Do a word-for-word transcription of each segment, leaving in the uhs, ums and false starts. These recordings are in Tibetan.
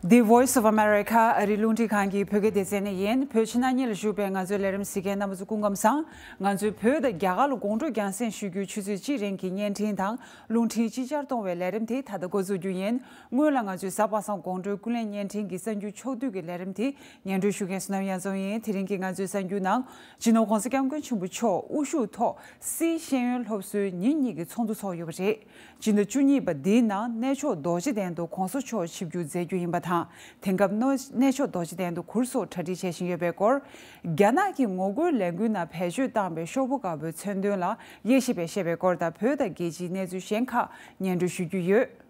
The Voice of America ཨ་རིའི་རླུང་འཕྲིན་ཁང་གི་བོད་སྐད་སྡེ་ཚན་ནས་ཡིན། བོད་ཕྱི་ནང་གཉིས་ལ་བཞུགས་པའི་ང་ཚོའི་ལས་རིམ་གཟིགས་མཁན་རྣམ་པ་ཚོ་སྐུ་ཁམས་བཟང་། ང་ཚོས་བོད་དང་རྒྱ་གར་ལ་དགོང་དྲོ་རྒྱང་སྲིང་ཞུ་རྒྱུའི་ཆུ་ཚོད་གཅིག་རིང་གི་བརྙན་འཕྲིན་དང་རླུང་འཕྲིན་ཅིག་ཅར་གཏོང་བའི་ལས་རིམ་དེ་ད་ལྟ་འགོ་འཛུགས་རྒྱུ་ཡིན། སྔོན་ལ་ང་ཚོས་གཟའ་པ་སངས་དགོང་དྲོའི་ཀུན་གླེང་བརྙན་འཕྲིན་གྱི་གསར་འགྱུར་ཕྱོགས་བསྡུས་ཀྱི་ལས་རིམ་དེ་སྙན་སྒྲོན་ཞུ་མཁན་བསོད་ནམས་དབྱངས་འཛོམས་ཡིན། དེ་རིང་གི་ང་ཚོའི་གསར་འགྱུར་ནང་། སྤྱི་ནོར་༧གོང་ས་༧སྐྱབས་མགོན་ཆེན་པོ་མཆོག་དབུ་བཞུགས་ཐོག་སིའི་ཤེས་ཡོན་སློབ་གསོའི་ཉིན་གཉིས་ཀྱི་ཚོགས་འདུ་ཚོགས་ཡོད་པ་རེད། སྤྱི་ཟླ་བཅུ་གཉིས་པ་འདིའི་ནང་གནས་མཆོག་རྡོ་རྗེ་གདན་དུ་༧གོང་ས་མཆོག་ཆིབས་བསྒྱུར་མཛད་རྒྱུ་ཡིན་པ་དང་། དེང་སྐབས་གནས་མཆོག་རྡོ་རྗེ་གདན་དུ་གུར་སོགས་གྲ་སྒྲིག་བྱེད་བཞིན་ཡོད་པའི་སྐོར། རྒྱ་ནག་གི་ངོ་རྒོལ་ལས་འགུལ་ནང་བེད་སྤྱོད་བཏང་བའི་ཤོག་བུ་དཀར་པོའི་མཚོན་དོན་ལ་དབྱེ་ཞིབ་པས་བཤད་པའི་སྐོར་དང་། བོད་དང་རྒྱལ་སྤྱིའི་གནས་ཚུལ་གཞན་ཁག་སྙན་སྒྲོན་ཞུ་རྒྱུ་ཡོད།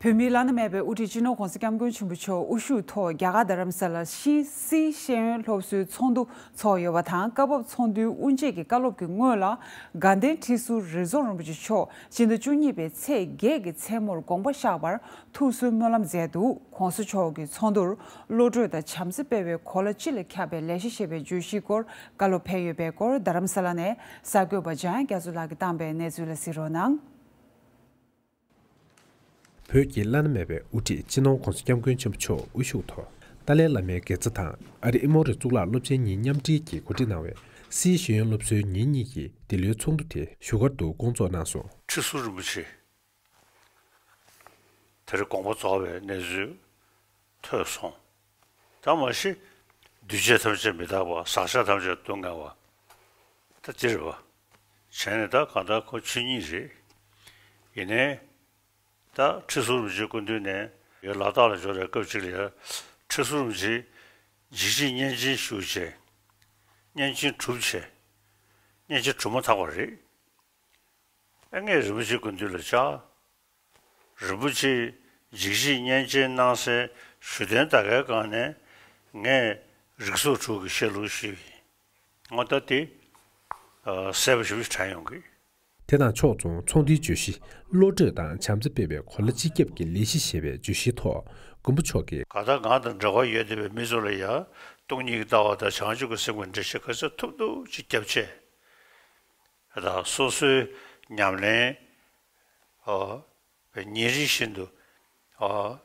བོད་མིའི་བླ་ན་མེད་པའི་དབུ་ཁྲིད་སྤྱི་ནོར་༧གོང་ས་༧སྐྱབས་མགོན་ཆེན་པོ་མཆོག་དབུ་བཞུགས་ཐོག་རྒྱ་གར་རྡ་རམ་ས་ལ་ཤིས་སིའི་ཤེས་ཡོན་སློབ་གསོའི་ཚོགས་འདུ་ཚོགས་ཡོད་པ་དང་། སྐབས་བབ་ཚོགས་འདུའི་དབུ་འབྱེད་ཀྱི་བཀའ་སློབ་ཀྱི་སྔོན་ལ། དགའ་ལྡན་ཁྲི་ཟུར་རི་རྫོང་རིན་པོ་ཆེ་མཆོག་སྤྱི་ཟླ་བཅུ་གཉིས་པའི་ཚེས་བརྒྱད་ཀྱི་མཚན་མོར་དགོངས་པ་བཞག་པར་ཐུགས་གསོའི་སྨོན་ལམ་མཛད་འདུག ༸གོང་ས་མཆོག་གིས་ཚོགས་འདུར་བློ་གྲོས་དང་བྱམས་བརྩེ་སྤེལ་བའི་གོ་ལ་སྤྱི་ལ་ཁྱབ་པའི་ལས་གཞི་ཞེས་པའི་བརྗོད་གཞིའི་སྐོར་བཀའ་སློབ་ཕེབས་ཡོད་པའི་སྐོར། རྡ་རམ་ས་ལ་ནས་གསར་འགོད་པ་འཇམ་དབྱངས་རྒྱ་མཚོ་ལགས་ཀྱིས་བཏང་པའི་གནས་ཚུལ་ལ་གཟིགས་རོགས་གནང་། བོད་ཀྱི་བླ་ན་མེད་པའི་དབུ་ཁྲིད་སྤྱི་ནོར་༸གོང་ས་༸སྐྱབས་མགོན་ཆེན་པོ་མཆོག་དབུ་བཞུགས་ཐོག་ཏཱ་ལའི་བླ་མའི་དགེ་རྩ་དང་ཨ་རི་ཨེ་མོ་རི་གཙུག་ལག་སློབ་ཆེན་གཉིས་མཉམ་འབྲེལ་གྱིས་གོ་སྒྲིག་གནང་བའི་སིའི་ཤེས་ཡོན་སློབ་གསོའི་ཉིན་གཉིས་ཀྱི་འདི་ལོའི་ཚོགས་འདུ་དེ་བཞུགས་སྒར་དུ་བསྐོང་ཚོགས་གནང་སོང་། ཁྲི་ཟུར་རིན་པོ་ཆེ་དེར་དགོངས་པ་རྫོགས་པའི་གནས་ཚུལ་ཐོས་སོང་། ད་མ་གཞི་འདུས་བྱས་ཐམས་ཅད་མི་རྟག་པ། ཟག་བཅས་ཐམས་ཅད་སྡུག་བསྔལ་བ། ད་འདི་རེད་པ། བྱས་ནས་ད་གང་ལྟར་ཁོ་ཆོས་ཉིད་རེད། ཡིན་ནའི་ད་ཁྲི་ཟུར་རིན་པོ་ཆེ་སྐུ་མདུན་ནས་ཡར་ལ་དྭགས་ལ་འབྱོར་བའི་སྐབས་ཅིག་ལ་ཡ། ཁྲི་ཟུར་རིན་པོ་ཆེ་འཇིགས་བྱེད་བསྙེན་ཆེན་ཞུ་བྱས། བསྙེན་ཆེན་གྲུབ་བྱས། བསྙེན་ཆེན་གྲུབ་མ་ཐག་པ་རེད། ཨེ་ངས་རིན་པོ་ཆེ་སྐུ་མདུན་ལ་བཅར། རིན་པོ་ཆེས་འཇིགས་བྱེད་བསྙེན་ཆེན་གནང་སའི་ཞུ་རྟེན་ད་གའི་སྒང་ནས་ངས་རིགས་ཚོགས་དྲུག་གི་བཤད་ལུགས་ཞུས་ཡིན། ངོ་ད་དེ་གསལ་པོ་ཞེ་པོ་ཞིག་དྲན་ཡོང་གི། དེ་དང་ཕྱོགས་མཚུངས་ཚོགས་འདུའི་བརྗོད་གཞི་བློ་གྲོས་དང་བྱམས་བརྩེ་སྤེལ་བའི་གོ་ལ་སྤྱི་ཁྱབ་ཀྱི་ལས་གཞི་ཞེས་པའི་བརྗོད་གཞིའི་ཐོག་མགོན་པོ་མཆོག་གིས། གང་ལྟར་ང་དང་འབྲེལ་བ་ཡོད་བསྡད་པའི་མི་ཚོ་ལ་ཡང་སྟོང་ཉིད་ཀྱི་ལྟ་བ་དང་བྱང་ཆུབ་ཀྱི་སེམས་ཀྱི་འགྲེལ་བཤད་ག་ཚོད་ཐུབ་ཐུབ་ཅིག་བརྒྱབ་བྱས། དང་སོ་སོའི་ཉམས་ལེན། ཨོ། ཉིན་རེ་བཞིན་དུ། ཨོ།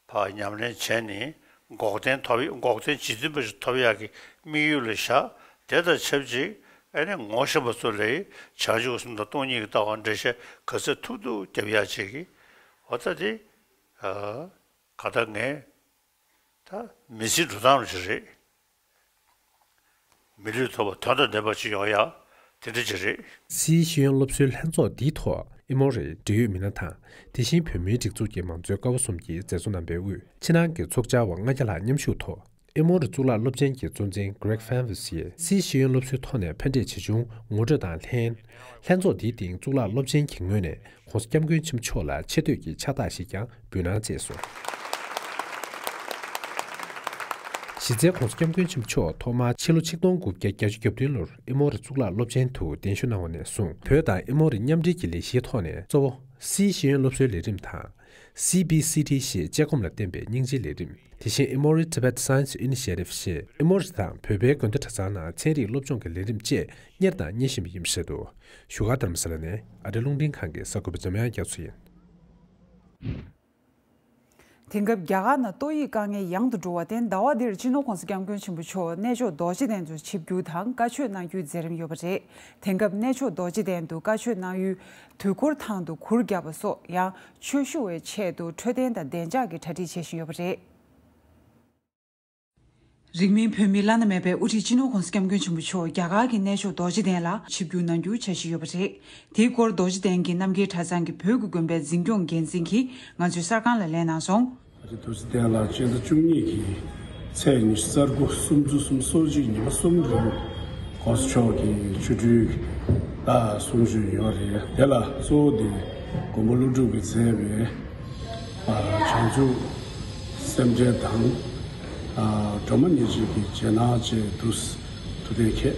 ཕར་ཉམས་ལེན་བྱས་ནས་འགོག་བདེན་ཐོབ་འགོག་བདེན་རྗེས་མཐུན་པ་ཞིག་ཐོབ་ཡག་གི་དམིགས་ཡུལ་ལ་བཞག་དེ་དང་ཆབས་ཅིག་ཨ་ནི་ངོ་ཤེས་པ་ཚོ་ལ་བྱང་ཆུབ་སེམས་དང་སྟོང་ཉིད་ཀྱི་ལྟ་བ་འགྲེལ་བཤད་ག་ཚོད་ཐུབ་ཐུབ་རྒྱབ་ཡག་བྱེད་ཀྱི། འོ་ད་དེ། ཨ། ག་ད་ངས། ད་མི་ཚེའི་འགྲོ་སྟངས་ཅིག་རེད། མི་ལུས་ཐོབ་པ་དོན་དང་ལྡན་པ་ཅིག་ཡོང་ཡག་དེ་འདྲ་ཅིག་རེད། སིའི་ཤེས་ཡོན་སློབ་གསོའི་ལྷན་ཚོགས་འདིའི་ཐོག་ཨེ་མོ་རི་འབྲེལ་ཡོད་མི་སྣ་དང་། དེ་བཞིན་བོད་མིའི་སྒྲིག་འཛུགས་ཀྱི་མང་གཙོའི་ཀ་བ་གསུམ་གྱི་མཛད་གཙོ་རྣམ་པའི་དབུས་ཕྱི་ནང་གི་ཚོགས་བཅར་བ་ལྔ་བརྒྱ་ལྷག་མཉམ་ཞུགས་ཐོག་ཨེ་མོ་རི་གཙུག་ལག་སློབ་ཆེན་གྱི་གཙོ་འཛིན་Greg Favas ཡིས་སིའི་ཤེས་ཡོན་སློབ་གསོའི་ཐོག་ནས་ཕན་འབྲས་ཇི་བྱུང་ངོ་སྤྲོད་དང་ལྷན། ལྷན་ཚོགས་འདིའི་སྟེང་གཙུག་ལག་སློབ་ཆེན་གྱི་ངོས་ནས་༸གོང་ས་༸སྐྱབས་མགོན་ཆེན་པོ་མཆོག་ལ་ཆེ་བསྟོད་ཀྱི་ཕྱག་རྟགས་ཤིག་ཀྱང་འབུལ་གནང་བཅས་སོ། གཞི་རྩའི་༸གོང་ས་༸སྐྱབས་མགོན་ཆེན་པོ་མཆོག་ཐོག་མར་ཕྱི་ལོ་ཆིག་སྟོང་དགུ་བརྒྱ་བརྒྱད་ཅུ་གྱ་བདུན་ལོར་ཨེ་མོ་རི་གཙུག་ལག་སློབ་ཆེན་དུ་གདན་ཞུ་གནང་བ་ནས་བཟུང་བོད་དང་ཨེ་མོ་རི་མཉམ་འབྲེལ་གྱི་ལས་གཞིའི་ཐོག་ནས་གཙོ་བོ་སིའི་ཤེས་ཡོན་སློབ་གསོའི་ལས་རིམ་དང་། སི་བི་སི་ཊི་ཞེས་དཔྱད་སྒོམ་ལ་བརྟེན་པའི་སྙིང་རྗེའི་ལས་རིམ། དེ་བཞིན་Emory Tibet Science Initiative ཞེས་ཨེ་མོ་རི་དང་བོད་པའི་དགོན་སྡེ་གྲྭ་ཚང་ནང་ཚན་རིག་སློབ་སྦྱོང་གི་ལས་རིམ་བཅས་གཉེར་དང་གཉེར་བཞིན་པ་ཡིན་པ་རེད་འདུག་བཞུགས་སྒར་རྡ་རམ་ས་ལ་ནས་ཨ་རིའི་རླུང་འཕྲིན་ཁང་གི་གསར་འགོད་པ་འཇམ་དབྱངས་རྒྱ་མཚོ་ཡིན། དེང་སྐབས་རྒྱ་གར་ནང་ཏོག་དབྱིབས་དཀའ་ངལ་ཡང་དུ་འགྲོ་བར་བརྟེན། ཟླ་བ་འདིར་སྤྱི་ནོར་༸གོང་ས་༸སྐྱབས་མགོན་ཆེན་པོ་མཆོག་གནས་མཆོག་རྡོ་རྗེ་གདན་དུ་ཆིབས་བསྒྱུར་དང་བཀའ་ཆོས་གནང་རྒྱུའི་མཛད་རིམ་ཡོད་པ་རེད། དེང་སྐབས་གནས་མཆོག་རྡོ་རྗེ་གདན་དུ་བཀའ་ཆོས་གནང་ཡུལ་དུས་འཁོར་ཐང་དུ་གུར་བརྒྱབ་པ་སོགས་ཡང་ཆོས་ཞུ་བའི་ཆེད་དུ་འཕྲོད་བསྟེན་དང་བདེ་འཇགས་ཀྱི་གྲ་སྒྲིག་བྱེད་བཞིན་ཡོད་པ་རེད། རིང་མིན་བོད་མིའི་བླ་ན་མེད་པའི་དབུ་ཁྲིད་སྤྱི་ནོར་༸གོང་ས་༸སྐྱབས་མགོན་ཆེན་པོ་མཆོག་རྒྱ་གར་གྱི་གནས་མཆོག་རྡོ་རྗེ་གདན་ལ་ཆིབས་བསྒྱུར་གནང་རྒྱུའི་འཆར་གཞི་ཡོད་པ་རེད། དེའི་སྐོར་རྡོ་རྗེ་གདན་གྱི་རྣམ་རྒྱལ་གྲྭ་ཚང་གི་བོད་ཀྱི་དགོན་པའི་འཛིན་སྐྱོང་འགན་འཛིན་གྱིས་ང་ཚོའི་གསར་ཁང་ལ་གླེང་གནང་སོང་། ཨ་རི་རྡོ་རྗེ་གདན་ལ་སྤྱི་ཟླ་བཅུ་གཉིས་ཀྱི་ཚེས་ཉི་ཤུ་རྩ་དགུ་གསུམ་ཚོ་གསུམ་སོ་གཅིག་ཉི་མ་གསུམ་རིང་༸གོང་ས་མཆོག་གི་ཆོ་འཕྲུལ་ལ་གསུང་ཆོས་ཡོད་རེད། དེ་ལ་གཙོ་བོ་དེ་མགོན་པོ་ཀླུ་སྒྲུབ་ཀྱིས་མཛད་པའི་ཨ་བྱང་ཆུབ་སེམས་འགྲེལ་དང་། ཨ་སྒྲོལ་མ་ཉེར་གཅིག་གི་རྗེས་གནང་བཅས་འདུག་ཐུགས་གཏན་འཁེལ།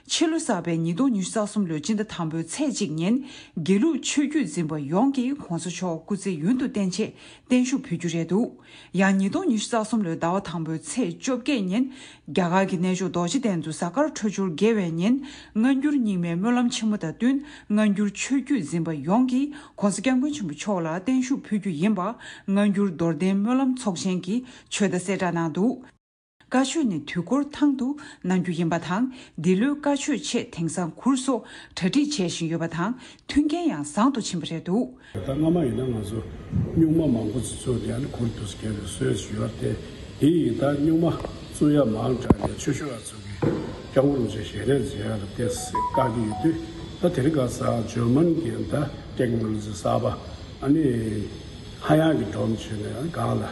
ཕྱི་ལོ་གསར་པའི་ཉིས་སྟོང་ཉི་ཤུ་རྩ་གསུམ་ལོའི་སྤྱི་ཟླ་དང་པོའི་ཚེས་གཅིག་ཉིན། དགེ་ལུགས་ཆོས་བརྒྱུད་འཛིན་པ་ཡོངས་ཀྱིས་གོང་ས་མཆོག་སྐུ་ཚེ་ཡུན་དུ་བརྟན་ཆེད་བརྟན་བཞུགས་ཕུལ་རྒྱུ་རེད་འདུག་ཡང་ཉིས་སྟོང་ཉི་ཤུ་རྩ་གསུམ་ལོའི་ཟླ་བ་དང་པོའི་ཚེས་བཅོ་བརྒྱད་ཉིན། རྒྱ་གར་གྱི་གནས་མཆོག་རྡོ་རྗེ་གདན་དུ་གཟའ་སྐར་འཕྲོད་སྦྱོར་དགེ་བའི་ཉིན། སྔ་འགྱུར་རྙིང་མའི་སྨོན་ལམ་ཆེན་མོ་དང་བསྟུན། སྔ་འགྱུར་ཆོས་བརྒྱུད་འཛིན་པ་ཡོངས་ཀྱིས་གོང་ས་སྐྱབས་མགོན་ཆེན་པོ་མཆོག་ལ་བརྟན་བཞུགས་ཕུལ་རྒྱུ་ཡིན་པ། སྔ་འགྱུར་རྡོར་གདན་སྨོན་ལམ་ཚོགས་ཆེན་གྱིས་ཆོས་བརྡ་གསལ་བསྒྲགས་གནང་འདུག་བཀའ་ཆོས་ནི་དུས་འཁོར་ཐང་དུ་གནང་རྒྱུ་ཡིན་པ་དང་། འདི་ལོའི་བཀའ་ཆོས་ཆེད་དེང་སང་གུར་སོགས་གྲ་སྒྲིག་བྱེད་བཞིན་ཡོད་པ་དང་། མཐུན་རྐྱེན་ཡང་བཟང་དུ་ཕྱིན་པ་རེད་འདུག་ད་སྔ་མ་ཡིན་ན་ང་ཚོ་སྨྱུག་མ་མང་པོ་ཅིག་བཙུགས་ཏེ་ཨ་ནི་གུར་དུ་བརྒྱབ་པའི་སྲོལ་ཞིག་ཡོད་དེ། དེ་ཡིས་ད་སྨྱུག་མ་བཙུགས་ཡ་མང་དྲགས་ནས་ཆོས་ཞུ་བ་ཚོ་གིས་སྐྱབས་མགོན་རིན་པོ་ཆེ་ཞལ་རས་མཇལ་ཡ་ལ་ཏོག་ཙམ་དཀའ་གི་ཡོད་དུས། ད་དེ་རིང་ཁ་སང་འཇར་མན་གྱི་ད་ཊེག་ནོ་ལོ་ཇི་གསར་པ་ཨ་ནི་ཧ་ཡང་གི་སྒྲོམ་བྱས་ནས་ཨ་ནི་སྒང་ལ།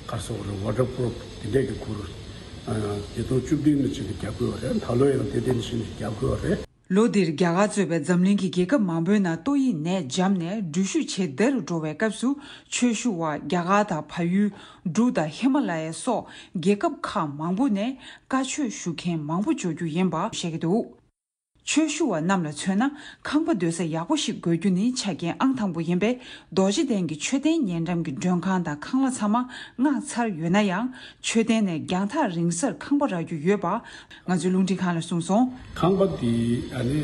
ག་རེ་ཟེར་དགོས་རེད། ཝ་ཊར་པུ་རུབ་དེ་འདྲས་ཀྱི་གུར། ཨ། ཉིས་སྟོང་བཅུ་བདུན་ནས་ཕྱིན་ནས་རྒྱག་གི་ཡོད་རེད། ད་ལོ་ཡང་དེ་འདྲས་ནས་ཕྱིན་ནས་རྒྱག་གི་ཡོད་རེད། ལོ་འདིར་རྒྱ་གར་གཙོས་པའི་འཛམ་གླིང་གི་རྒྱལ་ཁབ་མང་པོའི་ནང་ཏོག་དབྱིབས་ནད་འཇམ་ནས་འགྲུལ་བཞུད་ཇེ་བདེ་རུ་འགྲོ་བའི་སྐབས་སུ། ཆོས་ཞུ་བ་རྒྱ་གར་དང་བལ་ཡུལ། འབྲུག་དང་ཧི་མ་ལ་ཡ་སོགས་རྒྱལ་ཁབ་ཁག་མང་པོ་ནས་བཀའ་ཆོས་ཞུ་མཁན་མང་པོ་འབྱོར་རྒྱུ་ཡིན་པ་བཤད་ཀྱི་འདུག་ཆོས་ཞུ་བ་རྣམས་ལ་མཚོན་ན། ཁང་པ་སྡོད་ས་ཡག་པོ་ཞིག་དགོས་རྒྱུ་ནི་ཆ་རྐྱེན་ཨང་དང་པོ་ཡིན་པས། རྡོ་རྗེ་གདན་གྱི་མཆོད་རྟེན་ཉེ་འགྲམ་གྱི་མགྲོན་ཁང་དང་ཁང་གླ་ཚང་མ་མངགས་ཚར་ཡོད་ན་ཡང་། མཆོད་རྟེན་ནས་རྒྱང་ཐག་རིང་སར་ཁང་པ་རག་རྒྱུ་ཡོད་པ། ང་ཚོའི་རླུང་འཕྲིན་ཁང་ལ་གསུངས་སོང་། ཁང་པ་དེ་ཨ་ནི་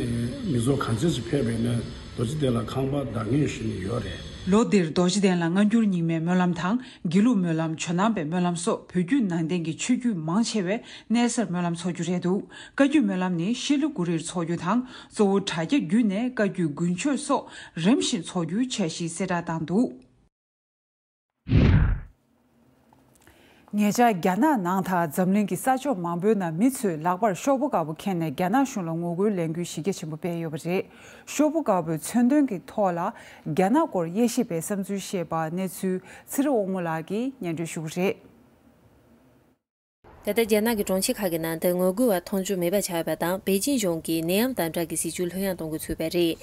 མི་ཚོགས་གང་ཚད་ཅིག་ཕེབས་པ་ཡིན་ན་རྡོ་རྗེ་གདན་ལ་ཁང་པ་བདག་གཉེར་ཞུས་ནས་ཡོད་རེད། ལོ་འདིར་རྡོ་རྗེ་གདན་ལ་སྔ་འགྱུར་རྙིང་མའི་སྨོན་ལམ་དང་། དགེ་ལུགས་སྨོན་ལམ། ཇོ་ནང་པའི་སྨོན་ལམ་སོགས་བོད་བརྒྱུད་ནང་བསྟན་གྱི་ཆོས་བརྒྱུད་མང་ཆེ་བས་གནས་སར་སྨོན་ལམ་འཚོགས་རྒྱུ་རེད་འདུག་བཀའ་བརྒྱུད་སྨོན་ལམ་ནི་ཤེལ་ལུ་གུ་རིར་འཚོགས་རྒྱུ་དང་། གཙོ་བོ་དྲ་རྒྱ་བརྒྱུད་ནས་བཀའ་བརྒྱུད་དགུན་ཆོས་སོགས་རིམ་བཞིན་འཚོགས་རྒྱུའི་འཆར་གཞི་གསལ་བསྒྲགས་བཏང་འདུག་ཉེ་ཆར་རྒྱ་ནག་ནང་དང་འཛམ་གླིང་གི་ས་ཕྱོགས་མང་པོའི་ནང་མི་ཚོས་ལག་པར་ཤོག་བུ་དཀར་པོ་འཁྱེར་ནས་རྒྱ་ནག་གཞུང་ལ་ངོ་རྒོལ་ལས་འགུལ་གཞི་རྒྱ་ཆེན་པོ་སྤེལ་ཡོད་པ་རེད། ཤོག་བུ་དཀར་པོའི་མཚོན་དོན་གྱི་ཐོག་ལ་རྒྱ་ནག་སྐོར་དབྱེ་ཞིབ་པའི་བསམ་ཚུལ་བཤད་པ་གནས་ཚུལ་ཚེ་རིང་དབང་མོ་ལགས་ཀྱིས་སྙན་སྒྲོན་ཞུ་གི་རེད། ད་ལྟ་རྒྱ་ནག་གི་གྲོང་ཁྱེར་ཁག་གི་ནང་དུ་ངོ་རྒོལ་བ་མཐོང་ཆོས་མེད་པ་ཆགས་ཡོད་པ་དང་། པེ་ཅིན་གཞུང་གིས་ནད་ཡམས་དམ་དྲག་གི་སྲིད་བྱུས་ལྷོད་ཡངས་གཏོང་འགོ་ཚུགས་པ་རེད།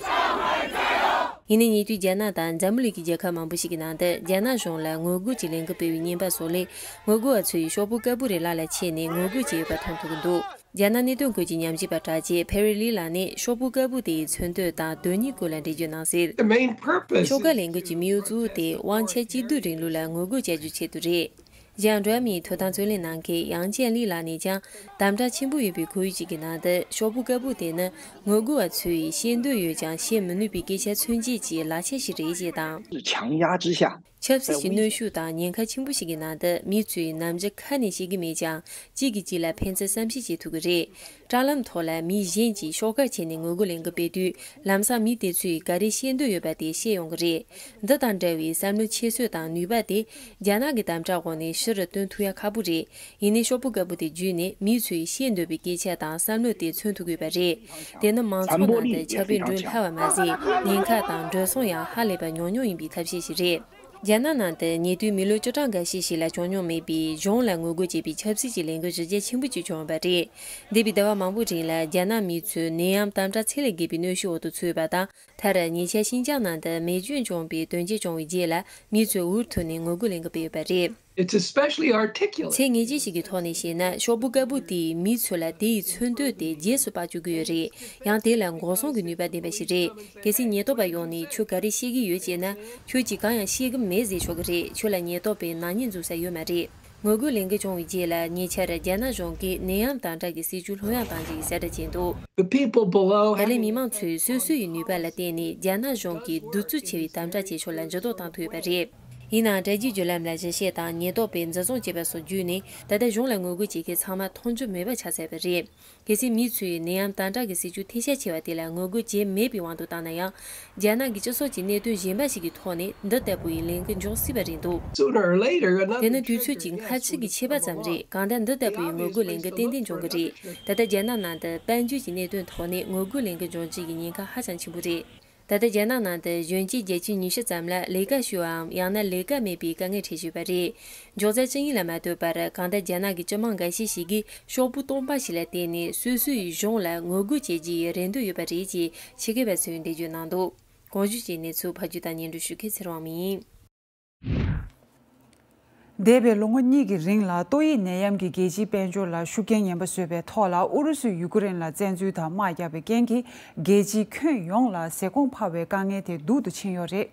ཡིན་ནའི་ཉེ་དུས་རྒྱ་ནག་དང་འཛམ་བུ་གླིང་གི་རྒྱལ་ཁབ་མང་པོ་ཞིག་གི་ནང་དུ་རྒྱ་ནག་གཞུང་ལ་ངོ་རྒོལ་གྱི་ལས་འགུལ་སྤེལ་བའི་བརྙན་པར་སོགས་ལས། ངོ་རྒོལ་བ་ཚོས་ཤོག་བུ་དཀར་པོ་རེ་ལག་ལ་ཁྱེར་ནས་ངོ་རྒོལ་བྱས་ཡོད་པ་མཐོང་ཐུབ་ཀྱི་འདུག་རྒྱ་ནག་གནད་དོན་སྐོར་གྱི་ཉམས་ཞིབ་པ་གྲགས་ཅན་ཕེ་རི་ལི་ལགས་ནས་ཤོག་བུ་དཀར་པོ་དེའི་མཚོན་དོན་དང་དོན་སྙིང་སྐོར་ལ་འགྲེལ་བརྗོད་གནང་གསལ། The main purpose ཤོག་ཁག་ལས་འགུལ་གྱི་དམིགས་ཡུལ་གཙོ་བོ་དེ་དབང་ཆ་གཅིག་སྡུད་རིང་ལུགས་ལ་ངོ་རྒོལ་བྱ་རྒྱུའི་ཆེད་དུ་རེད། ཞི་ཨན་ཌི་ཡ་མིའི་ཐོབ་ཐང་རྩོད་ལེན་གནང་མཁན་ཡང་ཅན་ལི་ལགས་ནས་ཀྱང་། དམ་དྲག་ཆེན་པོ་ཡོད་པའི་ཁོར་ཡུག་ཅིག་གི་ནང་དུ་ཤོག་བུ་དཀར་པོ་དེ་ནི་ངོ་རྒོལ་བ་ཚོས་ཤེས་འདོད་ཡོད་ཀྱང་བཤད་མི་ནུས་པའི་སྐད་ཆ་མཚོན་བྱེད་ཀྱི་ལག་ཆ་ཞིག་རེད་ཅེས་དང་། 强压之下， ཆབ་སྲིད་ཀྱི་གནོན་ཤུགས་དང་ཉེན་ཁ་ཆེན་པོ་ཞིག་གི་ནང་དུ་མི་ཚོས་ནམ་རྒྱུན་ཁ་ནས་བཤད་ཀྱི་མེད་ཀྱང་། གཅིག་གིས་གཅིག་ལ་ཕན་ཚུན་བསམ་ཤེས་བྱེད་ཐུབ་ཀྱི་རེད། དྲ་ལམ་ཐོག་ལ་མི་གཞན་གྱིས་ཤོག་དཀར་ཁྱེར་ནས་ངོ་རྒོལ་ལས་འགུལ་སྤེལ་དུས། ལམ་སང་མི་དེ་ཚོས་ག་རེ་བཤད་འདོད་ཡོད་པ་དེ་བཤད་ཡོང་གི་རེད། འདི་དང་འདྲ་བའི་བསམ་བློ་འཁྱེར་སྲོལ་དང་ནུས་པ་དེ་རྒྱ་ནག་གི་དམ་དྲག་འོག་ནས་ཕྱི་རུ་སྟོན་ཐུབ་ཡ་ཁག་པོ་རེད། ཡིན་ནའི་ཤོག་བུ་དཀར་པོ་དེ་བརྒྱུད་ནས་མི་ཚོས་བཤད་འདོད་པའི་སྐད་ཆ་དང་བསམ་བློ་དེ་མཚོན་ཐུབ་དགོས་པ་རེད། དེ་ནི་མང་ཚོགས་ནང་དུ་ཁྱབ་སྤེལ་འགྲོ་སླ་བ་མ་ཟད། ཉེན་ཁ་དང་འགྲོ་སོང་ཡང་ཧ་ལས་པ་ཉུང་ཉུང་ཡིན་པའི་ཐབས་ཤེས་ཤིག་རེད། རྒྱ་ནག་ནང་དུ་ཉེ་དུས་མི་ལོ་བཅུ་གྲངས་འགའ་ཤས་ཤིག་ལ་བྱུང་མྱོང་མེད་པའི་གཞུང་ལ་ངོ་རྒོལ་བྱེད་པའི་ཆབ་སྲིད་ཀྱི་ལས་འགུལ་གཞི་རྒྱ་ཆེན་པོ་ཅིག་བྱུང་ཡོད་པ་རེད། འདས་པའི་ཟླ་བ་མང་པོའི་རིང་ལ་རྒྱ་ནག་མི་ཚོས་ནད་ཡམས་དམ་དྲག་ཚད་ལས་བརྒལ་བའི་གནོན་ཤུགས་འོག་ཏུ་ཚུད་ཡོད་པ་དང་། མཐར་ཉེ་ཆར་ཤིན་ཅང་ནང་དུ་མེ་སྐྱོན་བྱུང་བའི་དོན་རྐྱེན་བྱུང་བའི་རྗེས་ལ་མི་ཚོས་འུར་ཐོན་ནས་ངོ་རྒོལ་ལས་འགུལ་སྤེལ་ཡོད་པ་རེད། It's especially articulate. ཚད་ངེས་ཅན་ཞིག་གི་ཐོག་ནས་བཤད་ན། ཤོག་བུ་དཀར་པོ་དེས་མི་ཚོ་ལ་དེ་ཡི་མཚོན་དོན་དེ་རྗེས་སུ་དཔག་བཅུག་གི་ཡོད་རེད། ཡང་དེ་ལ་འགོག་སྲུང་གི་ནུས་པ་ལྡན་པ་ཞིག་རེད། གལ་སྲིད་ཉེན་རྟོག་པ་ཡོང་ནས་ཁྱོད་ག་རེ་བཤད་ཀྱི་ཡོད་ཅེ་ན། ཁྱོད་ཀྱིས་གང་ཡང་བཤད་ཀྱི་མེད་ཟེར་ཆོག་གི་རེད། ཁྱོད་ལ་ཉེན་རྟོག་པས་ནག་ཉེས་འཛུགས་ས་ཡོད་མ་རེད། ངོ་རྒོལ་ལས་འགུལ་བྱུང་བའི་རྗེས་ལ་ཉེ་ཆར་རྒྱ་ནག་གཞུང་གིས་ནད་ཡམས་དམ་དྲག་གི་སྲིད་བྱུས་ལྷོད་ཡངས་གཏང་རྒྱུ་ཡི་གསལ་བསྒྲགས་བྱས་འདུག The people below ད་ལན་མི་མང་ཚོས་སོ་སོ་ཡི་ནུས་པ་ལ་བརྟེན་ནས་རྒྱ་ནག་གཞུང་གིས་གདུག་རྩུབ་ཆེ་བའི་དམ་དྲག་བྱེད་ཕྱོགས་ལ་འགྱུར་ལྡོག་བཏང་ཐུབ་ཡོད་པ་རེད། ཡིན་ནའང་། དྲ་རྒྱའི་བརྒྱུད་ལམ་ལ་གཞི་བྱས་དང་ཉེན་རྟོག་པས་འཛིན་བཟུང་བྱས་པ་སོགས་བརྒྱུད་ནས། ད་ལྟ་གཞུང་ལ་ངོ་རྒོལ་བྱེད་མཁན་ཚང་མ་མཐོང་ཆོས་མེད་པ་ཆགས་ཚར་བ་རེད། གལ་སྲིད་མི་ཚོས་ནད་ཡམས་དམ་དྲག་གི་སྲིད་བྱུས་འཐུས་ཤོར་ཆེ་བ་དེ་ལ་ངོ་རྒོལ་བྱས་མེད་པའི་དབང་དུ་བཏང་ན་ཡང་། རྒྱ་ནག་གི་སྤྱི་ཚོགས་ཀྱི་གནད་དོན་གཞན་པ་ཞིག་གི་ཐོག་ནས་འདི་ལྟ་བུའི་ལས་འགུལ་འབྱུང་སྲིད་པ་རེད་འདུག Sooner or later, another དེ་ནི་དུས་ཚོད་ཀྱི་སྔ་ཕྱི་གི་ཁྱད་པར་ཙམ་རེད། གང་ལྟར་འདི་ལྟ་བུའི་ངོ་རྒོལ་ལས་འགུལ་ཏན་ཏན་འབྱུང་གི་རེད། ད་ལྟ་རྒྱ་ནག་ནང་དུ་དཔལ་འབྱོར་གྱི་གནད་དོན་ཐོག་ནས་ངོ་རྒོལ་ལས་འགུལ་འབྱུང་རྒྱུ་གི་ཉེན་ཁ་ཧ་ཅང་ཆེན་པོ་རེད། ད་ལྟ་རྒྱ་ནག་ནང་དུ་གཞོན་སྐྱེས་བརྒྱད་ཅུ་ཉི་ཤུ་ཙམ་ལ་ལས་ཀ་ཞུ་བའམ་ཡང་ན་ལས་ཀ་མེད་པའི་དཀའ་ངལ་འཕྲད་བཞིན་པ་རེད། མགྱོགས་ཚད་བཅུ་གཉིས་ལ་མ་ལྡོག་པར། གང་ལྟར་རྒྱ་ནག་གི་སྤྱི་དམངས་འགའ་ཤས་ཤིག་གིས་ཤོག་བུ་སྟོང་པ་ཞིག་ལ་བརྟེན་ནས་སོ་སོ་ཡི་གཞུང་ལ་ངོ་རྒོལ་བྱེད་རྒྱུ་ཡི་རེ་འདུན་ཡོད་པ་རེད་ཅེས་ཕྱི་རྒྱལ་བ་ཚོས་འགྲེལ་བརྗོད་གནང་འདུག་གོང་ཞུས་ཀྱི་གནས་ཚུལ་ཕབ་སྒྱུར་དང་སྙན་སྒྲོན་ཞུ་མཁན་ཚེ་རིང་དབང་མོ་ཡིན། འདས་པའི་ལོ་ངོ་གཉིས་ཀྱི་རིང་ལ་ཏོག་དབྱིབས་ནད་ཡམས་ཀྱིས་རྒྱལ་སྤྱིའི་དཔལ་འབྱོར་ལ་ཤུགས་རྐྱེན་ངན་པ་བཟོས་པའི་ཐོག་ལ། ཨུ་རུ་སུས་ཡུ་ཀེ་རེན་ལ་བཙན་འཛུལ་དང་དམག་བརྒྱབ་པའི་རྐྱེན་གྱིས་རྒྱལ་སྤྱིའི་ཁྱོན་ཡོངས་ལ་ཟས་སྐོམ་འཕར་བའི་དཀའ་ངལ་དེ་སྡུག་ཏུ་ཕྱིན་ཡོད་རེད།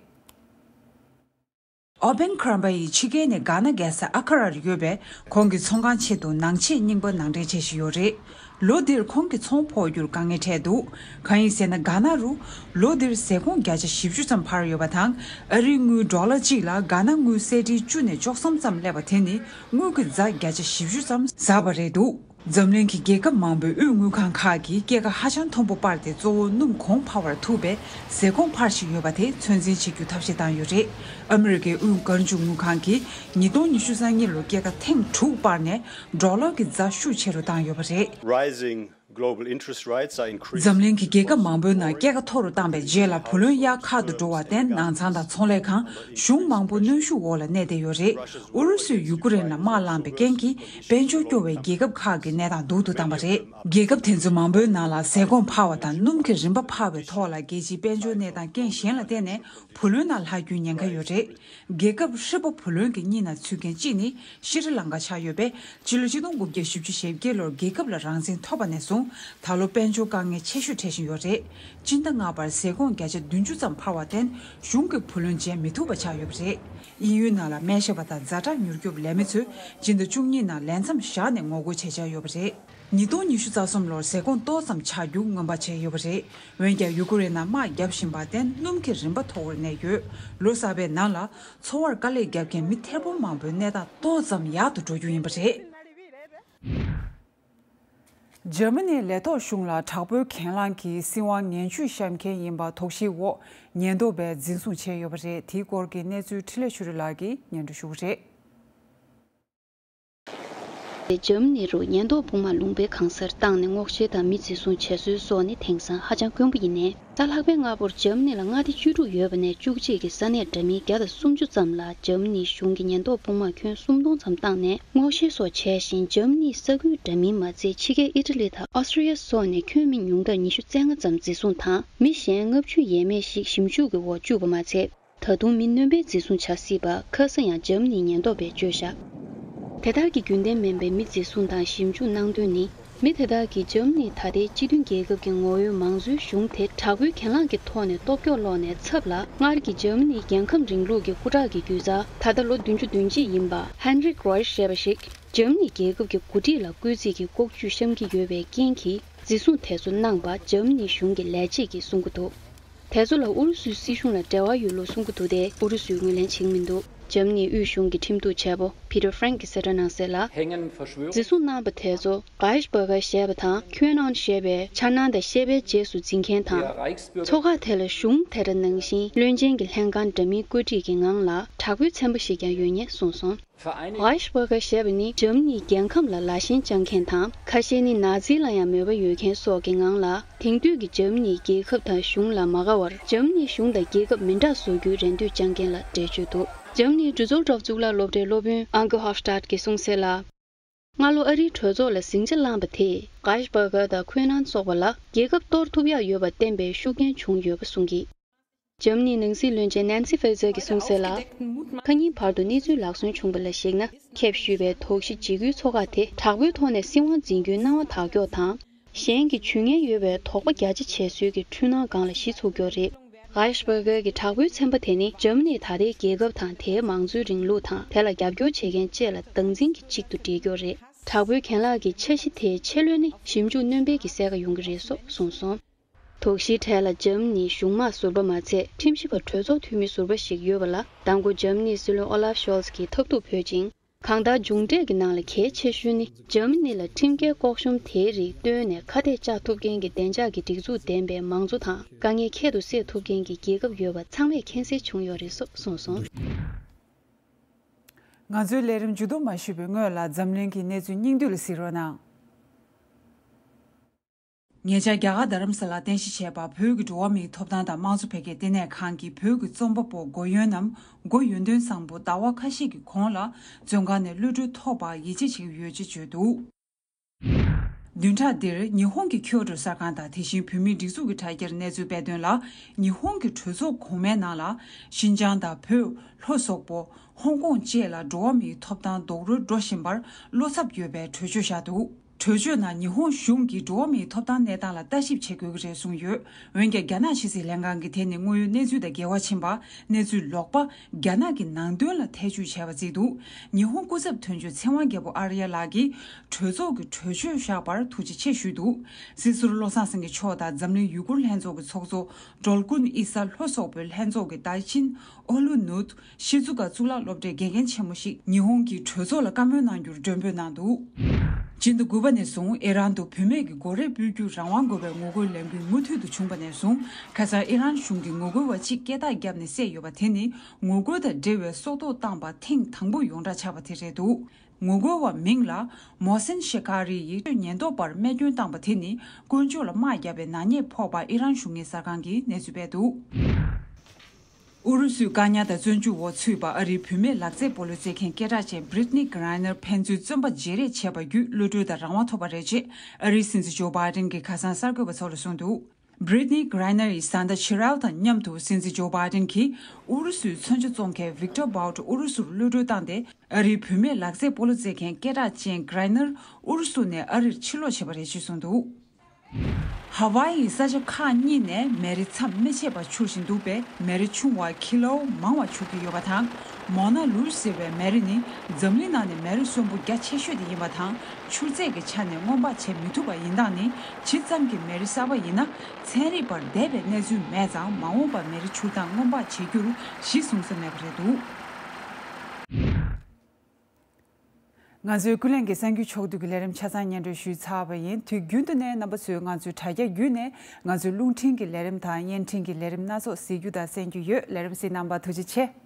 ཨོ་བན་ཁྲམ་པ་ཡིས་ཕྱི་རྒྱལ་ནས་གྷ་ན་རྒྱལ་ས་ཨ་ཁ་རར་ཡོད་པའི་ཁོང་གི་ཚོང་ཁང་ཆེད་དུ་ནང་ཆས་རྙིང་པ་ནང་འདྲེན་བྱེད་བཞིན་ཡོད་རེད། ལོ་འདིར་ཁོང་གི་ཚོང་ཕོག་རྒྱུར་དཀའ་ངལ་འཕྲད་འདུག་གང་ཡིན་ཟེར་ན། གྷ་ན་རུ་ལོ་འདིར་ཟས་སྐོམ་བརྒྱ་ཆ་བཞི་བཅུ་ཙམ་འཕར་ཡོད་པ་དང་། ཨ་རིའི་དངུལ་ཌོ་ལར་གཅིག་ལ་གྷ་ན་དངུལ་གསལ་ཁྲིའི་བཅུ་ནས་བཅུ་གསུམ་ཙམ་སླེབས་པ་དེ་ནི་དངུལ་གྱི་རྫ་བརྒྱ་ཆ་བཞི་བཅུ་ཙམ་ཟགས་པ་རེད་འདུག་འཛམ་གླིང་གི་རྒྱལ་ཁབ་མང་པོའི་དབུས་དངུལ་ཁང་ཁག་གིས་སྐྱེད་ཀ་ཧ་ཅང་མཐོན་པོ་སྤར་ཏེ། གཙོ་བོ་སྣུམ་གོང་འཕར་བར་ཐུག་པས་ཟས་སྐོམ་འཕར་བཞིན་ཡོད་པ་དེ་ཚོད་འཛིན་བྱེད་རྒྱུ་ཐབས་ཤེས་བཏང་ཡོད་རེད། ཨ་མི་རི་ཀའི་དབུས་སྒར་འཇུག་དངུལ་ཁང་གིས་ཉིས་སྟོང་ཉི་ཤུ་རྩ་གཉིས་ལོར་སྐྱེད་ཀ་ཐེངས་དྲུག་སྤར་ནས་ཌོ་ལར་གྱི་རྫ་ཤུགས་ཆེ་རུ་བཏང་ཡོད་པ་རེད། Rising global interest rates are increasing འཛམ་གླིང་གི་རྒྱལ་ཁབ་མང་པོའི་ནང་སྐྱེད་ཀ་མཐོ་རུ་བཏང་པའི་རྗེས་ལ། བུ་ལོན་གཡར་ཁག་ཏུ་འགྲོ་བར་བརྟེན། ནང་ཚང་དང་ཚོང་ལས་ཁང་གཞུང་མང་པོ་གནོན་ཤུགས་འོག་ལ་གནས་བསྡད་ཡོད་རེད། ཨུ་རུ་སུས་ཡུ་ཀེ་རེན་ལ་དམག་བསླངས་པའི་རྐྱེན་གྱིས། དཔལ་འབྱོར་སྐྱོ་བའི་རྒྱལ་ཁབ་ཁག་གི་གནས་སྟངས་སྡུག་ཏུ་བཏང་བ་རེད། རྒྱལ་ཁབ་དེ་ཚོ་མང་པོའི་ནང་ལ་ཟས་སྐོམ་འཕར་བ་དང་སྣུམ་གྱི་རིན་པ་འཕར་བའི་ཐོག་ལ། རྒྱལ་སྤྱིའི་དཔལ་འབྱོར་གནས་སྟངས་རྐྱེན་གཞན་ལ་བརྟེན་ནས། བུ་ལོན་ནང་ལྷག་རྒྱུའི་ཉེན་ཁ་ཡོད་རེད། རྒྱལ་ཁབ་ཧྲིལ་པོ་བུ་ལོན་གྱི་གཉིས་ནང་ཚུད་མཁན་གཅིག་ནི་ཤྲི་ལང་ཀ་ཆགས་ཡོད་པས། ཕྱི་ལོ་ཆིག་སྟོང་དགུ་བརྒྱ་བཞི་བཅུ་ཞེ་བརྒྱད་ལོར་རྒྱལ་ཁབ་ལ་རང་བཙན་ཐོབ་པ་ནས་བཟུང་། ད་ལོ་དཔལ་འབྱོར་དཀའ་ངལ་ཆེ་ཤོས་འཕྲད་བཞིན་ཡོད་རེད། སྤྱི་ཟླ་ལྔ་པར་ཟས་སྐོམ་བརྒྱ་ཆ་བདུན་ཅུ་ཙམ་འཕར་བར་བརྟེན། གཞུང་གི་བུ་ལོན་འཇལ་མི་ཐུབ་པ་ཆགས་ཡོད་པ་རེད། དབྱིན་ཡུལ་ནང་ལ་སྨན་ཞབས་པ་དང་ཛ་དྲག་མྱུར་སྐྱོབ་ལས་མི་ཚོས་སྤྱི་ཟླ་བཅུ་གཉིས་ནང་ལས་མཚམས་བཞག་ནས་ངོ་རྒོལ་བྱེད་འཆར་ཡོད་པ་རེད། ཉིས་སྟོང་ཉི་ཤུ་རྩ་གསུམ་ལོར་ཟས་སྐོམ་ཏོག་ཙམ་ཆག་རྒྱུ་སྔོན་དཔག་བྱས་ཡོད་པ་རེད། འོན་ཀྱང་། ཡུ་ཀེ་རེན་ནང་དམག་བརྒྱབ་བཞིན་པར་བརྟེན། སྣུམ་གྱི་རིན་པ་མཐོ་བར་གནས་ཡོད། ལོ་གསར་པའི་ནང་ལ་འཚོ་བར་དཀའ་ལས་བརྒྱབ་མཁན་མི་ཐེར་འབུམ་མང་པོའི་གནས་སྟངས་ཏོག་ཙམ་ཡག་ཏུ་འགྲོ་རྒྱུ་ཡིན་པ་རེད། འཇར་མ་ནིའི་ལས་ཐོག་གཞུང་ལ་དྲག་པོའི་གྱེན་ལངས་ཀྱིས་སྲིད་དབང་ངན་ཇུས་བཤམས་མཁན་ཡིན་པ་དོགས་གཞིའི་འོག་ཉེན་རྟོག་པས་འཛིན་བཟུང་བྱས་ཡོད་པ་རེད། དེའི་སྐོར་གྱི་གནས་ཚུལ་འཕྲིན་ལས་ཆོས་སྒྲོན་ལགས་ཀྱིས་སྙན་སྒྲོན་ཞུ་གི་རེད། འཇར་མ་ནི་རུ་ཉེན་རྟོག་དཔུང་དམག་ལུང་པའི་གང་སར་བཏང་ནས་སྔོག་བཤེར་དང་མི་འཛིན་བཟུང་བྱེད་སྲོལ་སོགས་ནི་དེང་སང་ཧ་ཅང་དཀོན་པོ་ཡིན་ནས། གཟའ་ལྷག་པའི་སྔ་པོར་འཇར་མ་ནི་ལ་མངའ་སྡེ་བཅུ་དྲུག་ཡོད་པ་ནས་བཅུ་གཅིག་གི་ས་གནས་འདྲ་མིན་བརྒྱ་དང་སུམ་ཅུ་ཙམ་ལ་འཇར་མ་ནིའི་གཞུང་གི་ཉེན་རྟོག་དཔུང་དམག་ཁྱོན་སུམ་སྟོང་ཙམ་བཏང་ནས་སྔོག་བཤེར་སོགས་བྱས་ཤིང་། འཇར་མ་ནིའི་ས་ཁུལ་འདྲ་མིན་མ་ཚད་ཕྱི་རྒྱལ་ཨི་ཊ་ལི་དང་ཨོ་སི་ཊྲི་ཡ་སོགས་ནས་ཁྱོན་མི་ཉུང་མཐར་ཉི་ཤུ་རྩ་ལྔ་ཙམ་འཛིན་བཟུང་དང་། མི་གཞན་ལྔ་བཅུ་ཡས་མས་ཤིག་ཞིབ་འཇུག་གི་འོག་བཅུག་པ་མ་ཚད། ད་དུང་མི་སྣོན་པའི་འཛིན་བཟུང་བྱ་སྲིད་པ་ཁ་ས་ཡང་འཇར་མ་ནིའི་ཉེན་རྟོག་པས་བརྗོད་བཞག་དེ་ལྟར་གྱི་རྒྱུན་ལྡན་མིན་པའི་མི་འཛིན་བཟུང་དང་ཞིབ་འཇུག་གནང་དོན་ནི། མི་དེ་དག་གིས་འཇར་མ་ནི་ད་ལྟའི་སྤྱི་མཐུན་རྒྱལ་ཁབ་ཀྱི་ངོ་བོའི་མང་གཙོའི་གཞུང་དེ་དྲག་པོའི་གྱེན་ལངས་ཀྱི་ཐོག་ནས་སྟོབས་སྐྱོར་སློག་ནས་ཚབ་ལ། སྔར་གྱི་འཇར་མ་ནིའི་རྒྱལ་ཁམས་རིང་ལུགས་ཀྱི་སྐུ་དྲག་གི་རྒྱུད་བཟའ། ད་ལྟ་ལོ་བདུན་ཅུ་དོན་གཅིག་ཡིན་པ་ཧན་རིག་རོའི་ཞེས་པ་ཞིག་འཇར་མ་ནི་རྒྱལ་ཁབ་ཀྱི་འགོ་ཁྲིད་ལ་བསྐོས་རྩིས་ཀྱི་ལྐོག་ཇུས་བཤམས་ཀྱི་ཡོད་པའི་རྐྱེན་གྱིས། འཛིན་བཟུང་དེ་ཚོ་གནང་པ་འཇར་མ་ནིའི་གཞུང་གི་ལས་བྱེད་ཀྱིས་གསུང་གི་འདུག་དེ་ཚོ་ལ་ཨུ་རུ་སུའི་སྲིད་གཞུང་ལ་འབྲེལ་བ་ཡོད་ལུགས་གསུང་གི་འདུག་སྟེ། ཨུ་རུ་སུས་ངོས་ལེན་བྱེད་ཀྱི་མི་འདུག་འཇར་མ་ནིའི་དབུས་གཞུང་གི་ཁྲིམས་གཏུག་བྱེད་པོ་Peter Frank གིས་གསལ་བསྒྲགས་གནང་གསལ་ལ། འཛིན་བཟུང་གནང་པ་དེ་ཚོ་Reichsbürger ཞེས་པ་དང་QAnon ཞེས་པའི་འཆར་སྣང་དང་བཤད་པའི་རྗེས་སུ་འཛིན་མཁན་དང་། ཚོགས་ཁག་དེ་ལ་གཞུང་དེ་འདྲ་ནང་བཞིན་བློན་ཆེན་གྱི་ལྷན་ཁང་འདྲ་མིན་བཀོད་སྒྲིག་གི་ངང་ལ་དྲག་པོའི་ཚན་པ་ཞིག་ཀྱང་ཡོད་ངེས་གསུངས་སོང་། Reichsbürger ཞེས་པ་ནི་འཇར་མ་ནིའི་རྒྱལ་ཁམས་ལ་ལ་ཞེན་བཅངས་མཁན་དང་། ཁ་ཤས་ནི་ན་ཛི་ལ་ཡང་མོས་པ་ཡོད་མཁན་སོགས་ཀྱི་ངང་ལ། དེང་དུས་ཀྱི་འཇར་མ་ནིའི་རྒྱལ་ཁབ་དང་གཞུང་ལ་མ་དགའ་བར། འཇར་མ་ནིའི་གཞུང་དང་རྒྱལ་ཁབ་མི་འདྲ་བཟོ་རྒྱུའི་རེ་འདོད་བཅངས་མཁན་ལ་འགྲེལ་བརྗོད་འདུག་འཇར་མ་ནིའི་ཌུ་སེལ་ཌོརཕ་གཙུག་ལག་སློབ་གྲྭའི་སློབ་དཔོན་Anke Hofstad གིས་གསུངས་གསལ་ལ། སྔ་ལོ་ཨ་རིའི་གྲོས་ཚོགས་ལ་ཟིང་ཆ་བསླངས་པ་དེས། Reichsbürger དང་QAnon སོགས་པ་ལ་རྒྱལ་ཁབ་གཏོར་ཐུབ་ཡག་ཡོད་པ་བསྟན་པའི་ཤུགས་རྐྱེན་བྱུང་ཡོད་པ་གསུངས་ཀྱིས། འཇར་མ་ནིའི་ནང་སྲིད་བློན་ཆེན་Nancy Faeser གྱིས་གསུངས་གསལ་ལ། ཁ་ཉིན་བར་དུ་གནས་ཚུལ་ལག་སོན་བྱུང་བ་ལ་གཞིགས་ན། ཁེབས་བཞུགས་པའི་དོགས་གཞི་འཇིགས་སྐུལ་ཚོགས་ཁག་དེ་དྲག་པོའི་ཐོག་ནས་སྲིད་དབང་འཛིན་རྒྱུའི་སྣང་བ་དག་སྐྱོ་དང་། གཞན་གྱི་ཇུས་ངན་ཡོད་པའི་དོགས་པ་རྒྱ་ཆེ་བྱེད་སྲོལ་གྱི་འཁྲུལ་སྣང་སྒང་ལ་གཞི་ཚུགས་ཀྱི་ཡོད་རེད། Reichsbürger གྱི་དྲག་པོའི་ཚན་པ་དེ་ནི་འཇར་མ་ནི་ད་ལྟའི་རྒྱལ་ཁབ་དང་། དེའི་མང་གཙོའི་རིང་ལུགས་དང་། དེ་ལ་རྒྱབ་སྐྱོར་བྱེད་མཁན་བཅས་ལ་སྡང་འཛིན་གྱི་གཅིག་ཏུ་སྒྲིལ་ཀྱི་ཡོད་རེད། དྲག་པོའི་གྱེན་ལངས་ཀྱི་འཆར་གཞི་དེའི་ཆེད་ལས་ནི་ཞིབ་འཇུག་སྣོན་སྤེལ་གྱི་གསལ་ཁ་ཡོང་གི་རེད་སོགས་གསུངས་སོང་། དོགས་གཞིའི་གྲས་ལ་འཇར་མ་ནིའི་གཞུང་དམག་ཟུར་པ་མ་ཚད། ཁྲིམས་ཞིབ་པ་གྲོས་ཚོགས་འཐུས་མི་ཟུར་པ་ཞིག་ཡོད་པ་ལ། མདང་དགོང་འཇར་མ་ནིའི་སྲིད་བློན་ཨོ་ལཱབ་ཤོལ་ཚ་གིས་ཐབས་ཐུག་ཕུལ་ཅིང་། གང་ལྟར་མཇུག་འབྲས་ཀྱི་ནང་ལ་གལ་ཆེ་ཤོས་ནི། འཇར་མ་ནི་ལ་ཁྲིམས་འགལ་ལྐོག་ཤོམ་དེའི་རིགས་བཏོན་ནས་ཁ་གཏད་བཅག་ཐུབ་མཁན་གྱི་བདེ་འཇགས་ཀྱི་སྒྲིག་འཛུགས་ལྡན་པའི་མང་གཙོ་དང་། དཀའ་ངལ་ཁྱད་དུ་བསད་ཐུབ་མཁན་གྱི་རྒྱལ་ཁབ་ཡོད་པ་ཚང་མས་མཁྱེན་གསལ་བྱུང་ཡོད་རེད་སོགས་གསུངས་སོང་། ང་ཚོའི་ལས་རིམ་མཇུག་བསྡོམས་མ་ཞུས་པའི་སྔོན་ལ། འཛམ་གླིང་གི་གནས་ཚུལ་སྙིང་བསྡུས་ལ་གཟིགས་རོགས་གནང་། ཉེ་ཆར་རྒྱ་གར་རྡ་རམ་ས་ལར་རྟེན་གཞི་བྱས་པ་བོད་ཀྱི་འགྲོ་བ་མིའི་ཐོབ་ཐང་དང་དམངས་གཙོ་འཕེལ་རྒྱས་ལྟེ་གནས་ཁང་གིས་བོད་ཀྱི་རྩོམ་པ་པོ་མགོ་གཡོན་ནམ་མགོ་ཡོན་ཏན་བཟང་པོ་ཟླ་བ་ཁ་ཤས་ཀྱི་གོང་ལ་བཙོན་ཁང་ནས་གློད་གྲོལ་ཐོབ་པར་ཡིད་ཆེས་བྱེད་ཀྱི་ཡོད་ཅེས་བརྗོད་འདུག་བདུན་ཕྲག་འདིར་ཉི་ཧོང་གི་ཁྱོ་ཏོ་གསར་ཁང་དང་དེ་བཞིན་བོད་མིའི་སྒྲིག་འཛུགས་ཀྱི་དྲ་རྒྱར་གནས་ཚུལ་སྤེལ་དོན་ལ། ཉི་ཧོང་གི་གྲོས་ཚོགས་གོང་མའི་ནང་ལ་ཤིན་ཅང་དང་བོད། ལྷོ་སོག་པོ། ཧོང་ཀོང་བཅས་ལ་འགྲོ་བ་མིའི་ཐོབ་ཐང་རྡོག་རོལ་འགྲོ་བཞིན་པར་བློ་འཚབ་ཡོད་པའི་གྲོས་ཆོད་བཞག་འདུག་གྲོས་ཆོད་ནང་ཉི་ཧོང་གཞུང་གིས་འགྲོ་བ་མིའི་ཐོབ་ཐང་གནས་སྟངས་ལ་ལྟ་ཞིབ་བྱེད་དགོས་ཀྱི་རེད་གསུངས་ཡོད། འོན་ཀྱང་རྒྱ་ནག་ཕྱི་སྲིད་ལྷན་ཁང་གིས་དེ་ནི་དངོས་ཡོད་གནས་ཚུལ་དང་འགལ་བ་ཕྱིན་པ། གནས་ཚུལ་ལོག་པ། རྒྱ་ནག་གི་ནང་དོན་ལ་ཐེ་བྱུས་བྱས་པ་བརྩིས་འདུག་ཉི་ཧོང་སྐུ་ཚབ་དོན་གཅོད་ཚེ་དབང་རྒྱལ་པོ་ཨར་ཡ་ལགས་ཀྱིས་གྲོས་ཚོགས་ཀྱི་གྲོས་ཆོད་བཞག་པར་ཐུགས་རྗེ་ཆེ་ཞུས་འདུག་སྲིད་ཟུར་བློ་བཟང་སེང་གེ་མཆོག་དང་འཛམ་གླིང་ཡུ་གུར་ལྷན་ཚོགས་ཀྱི་ཚོགས་གཙོ་སྒྲོལ་ཀུན་ཨི་ས། ལྷོ་སོག་པོའི་ལྷན་ཚོགས་ཀྱི་ཏཱ་ཆིན། ཨོ་ལུ་ནུད། ཤི་ཛུ་ཀ་གཙུག་ལག་སློབ་གྲྭའི་དགེ་རྒན་ཆེན་མོ་ཞིག་ཉི་ཧོང་གི་གྲོས་ཚོགས་ལ་བཀའ་མོལ་གནང་རྒྱུར་མགྲོན་འབོད་གནང་འདུག་སྤྱི་ཟླ་དགུ་པ་ནས་བཟུང་ཨི་རན་དུ་བུད་མེད་ཀྱི་འགོ་རེས་སྤོ་རྒྱུར་རང་དབང་དགོས་པའི་ངོ་རྒོལ་ལས་འགུལ་མུ་མཐུད་དུ་བྱུང་བ་ནས་བཟུང་། ཁ་སང་ཨི་རན་གཞུང་གི་ངོ་རྒོལ་བ་གཅིག་སྐད་བརྡ་བརྒྱབ་ནས་བསད་ཡོད་པ་དེ་ནི་ངོ་རྒོལ་དང་འབྲེལ་བའི་སྲོག་ཐོག་བཏང་པ་ཐེངས་དང་པོ་ཡོངས་གྲགས་ཆགས་པ་དེ་རེད་འདུག་ངོ་རྒོལ་བ་མིང་ལ་མོ་སིན་ཤེ་ཁ་རི་ཡིས་ཉེན་རྟོག་པར་རྨས་སྐྱོན་བཏང་པ་དེ་ནི་དཀོན་མཆོག་ལ་དམག་བརྒྱབ་པའི་ནག་ཉེས་ཕོག་པ་ཨི་རན་གཞུང་གི་གསར་ཁང་གིས་གནས་ཚུལ་སྤེལ་འདུག་ཨུ་རུ་སུའི་བཀག་ཉར་དང་བཙོན་འཇུག་འོག་ཚུད་པ་ཨ་རིའི་བུད་མེད་ལག་རྩལ་སྤོ་ལོ་རྩེད་མཁན་སྐད་གྲགས་ཅན་Brittney Griner ཕན་ཚུན་བཙོན་པ་བརྗེ་རེས་བྱས་པ་བརྒྱུད་གློད་གྲོལ་དང་རང་དབང་ཐོབ་པ་རེད་ཅེས་ཨ་རིའི་སྲིད་འཛིན་ཇོ་བྷའི་ཌེན་གྱིས་ཁ་སང་གསར་འགོད་པ་ཚོ་ལ་གསུངས་འདུག Brittney Griner ཡིས་བཟའ་ཟླ་ཕྱི་རལ་དང་མཉམ་དུ་སྲིད་འཛིན་ཇོ་བྷའི་ཌེན་གྱིས་ཨུ་རུ་སུའི་མཚོན་ཆ་བཙོང་མཁན་Viktor Bout ཨུ་རུ་སུར་གློད་གྲོལ་བཏང་སྟེ། ཨ་རིའི་བུད་མེད་ལག་རྩེད་སྤོ་ལོ་རྩེད་མཁན་སྐད་གྲགས་ཅན་Griner ཨུ་རུ་སུ་ནས་ཨ་རིར་ཕྱིར་ལོག་བྱས་པ་རེད་ཅེས་གསུངས་འདུག་ཧ་ཝཱ་ཡིའི་ས་ཆ་ཁག་གཉིས་ནས་མེ་རི་མཚམས་མི་ཆད་པར་འཕྱུར་བཞིན་འདུག་པས། མེ་རི་ཆུང་བ་ཁི་ལོ་མང་བ་འཕྱུར་གྱི་ཡོད་པ་དང་། མོ་ན་ལུས་ཟེར་བའི་མེ་རི་ནི་འཛམ་གླིང་ནང་ནས་མེ་རི་གསོན་པོ་རྒྱ་ཆེ་ཤོས་དེ་ཡིན་པ་དང་། འཕྱུར་ཚད་ཀྱི་ཆ་ནས་སྔོན་དཔག་བྱེད་མི་ཐུབ་པ་ཡིན་སྟངས་ནི། ཇི་ཙམ་གྱི་མེ་རི་གསར་པ་ཡིན་ན། ཚན་རིག་པར་འདས་པའི་གནས་ཚུལ་མེད་ཙང་། མ་འོངས་པར་མེ་རི་འཕྱུར་སྟངས་སྔོན་དཔག་བྱེད་རྒྱུར་གཞི་བཟུང་ས་མེད་པ་རེད་འདུག་ང་ཚོའི་ཀུན་གླེང་གི་གསར་འགྱུར་ཕྱོགས་བསྡུས་ཀྱི་ལས་རིམ་ཆ་ཚང་སྙན་སྒྲོན་ཞུས་ཚར་བ་ཡིན། དུས་རྒྱུན་དུ་ནས་རྣམ་པ་ཚོས་ང་ཚོའི་དྲ་རྒྱ་བརྒྱུད་ནས་ང་ཚོའི་རླུང་འཕྲིན་གྱི་ལས་རིམ་དང་བརྙན་འཕྲིན་གྱི་ལས་རིམ་སྣ་ཚོགས་གཟིགས་རྒྱུ་དང་གསན་རྒྱུ་ཡོད། ལས་རིམ་གཟིགས་གནང་བར་ཐུགས་རྗེ་ཆེ།